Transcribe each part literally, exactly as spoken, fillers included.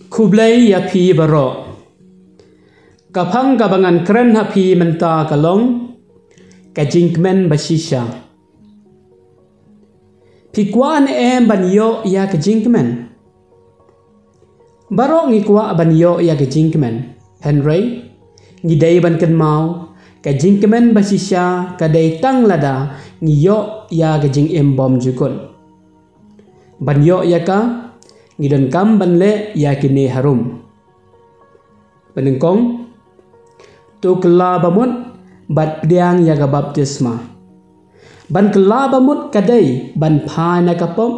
Khublei ïa phi baroh. Ka phang kaba ngan kren ha phi mynta ka long ka jingkmen ba shisha. Phi kwah ne em ban ïoh ïa ka jingkmen? Baroh ngi kwah ban ïoh ïa ka jingkmen. Hynrei ngi dei ban kynmaw, ka jingkmen ba shisha ka dei tang lada ngi ïoh ïa ka jingim bymjukut. Ban ïoh ïa ka, ngi donkam ban leh ïa kine harum. Ba nyngkong, to kylla ba mut bad pdiang ïa ka baptisma. Ban kylla ba mut ka dei ban phai na ka pop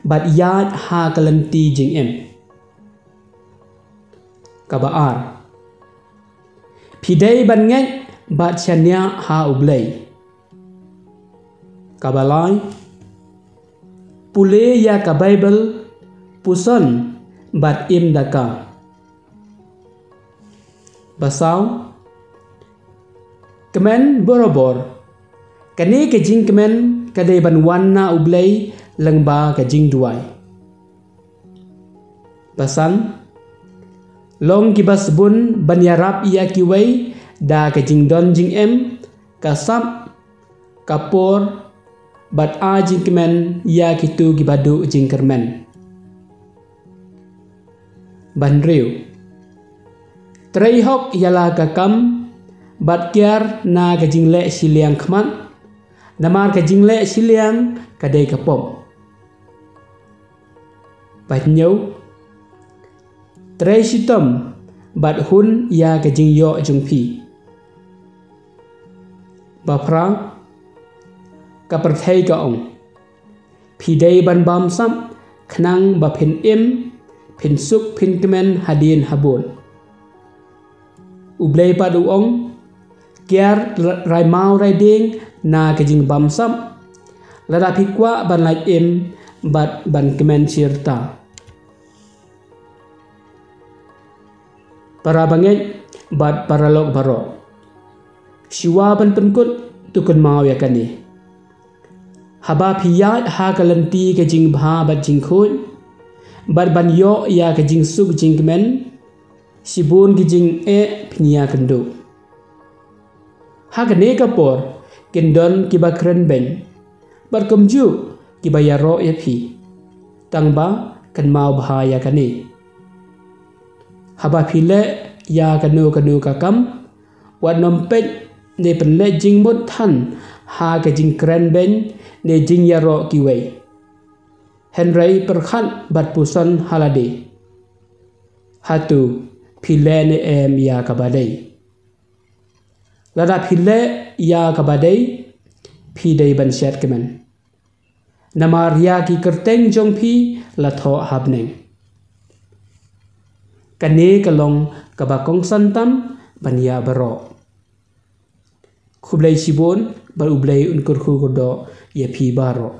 bad ïaid ha ka lynti jingim. Kaba ar, phi dei ban ngeit bad shaniah ha U Blei. Kaba lai, pule ïa ka Baibl, puson bad im da ka. Ba saw, kmen borabor. Kane ka jingkmen ka dei ban wan na U Blei lyngba ka jingduwai. Ba san, long kiba sbun ban ïarap ïa kiwei da ka jingdon jingem, ka sap, ka por, bad ai jingkmen ïa kito kiba duh jingkyrmen. Ba hynriew, trei hok ïa la ka kam bad kiar na ka jingleh shiliang khmat, namar ka jingleh shiliang ka dei ka pop. Ba hynñiew, trei shitom bad hun ïa ka jingïoh jong phi. Ba phra, ka pyrthei ka ong, phi dei ban bamsap khnang ba phin im, phin suk phin kmen hadien habud. U Blei pat u ong, kiar ra-, rai maw rai dieng na ka jingbamsap, lada phi kwah ban lait im bad ban kmen shirta. Para bangeit bad paralok baroh, shuwa ban pynkut, to kynmaw ïa kane. Haba phi ïaid ha ka lynti ka jingbha bad jingkhuid, bad ban ïoh ïa ka jingsuk jingkmen, shibun ki jingeh phin ïakynduh. Ha kane ka por, kin don kiba kren beiñ, bad kumjuh kiba ïaroh ïa phi. Tangba kynmaw bha ïa kane. Haba phi leh ïa kano kano ka kam, wat nym peit ne pynleit jingmut than ha ka jingkren beiñ ne jingïaroh kiwei. Hynrei pyrkhat bad puson ha lade. Hato phi leh ne em ïa kaba dei? Lada phi leh ïa kaba dei, phi dei ban shet kmen. Namar ïa ki kyrteng jong phi la thoh ha bneng. Kane ka long kaba kongsan tam ban ïa baroh. Khublei shibun, bad U Blei un kyrkhu kyrdoh ïa phi baroh.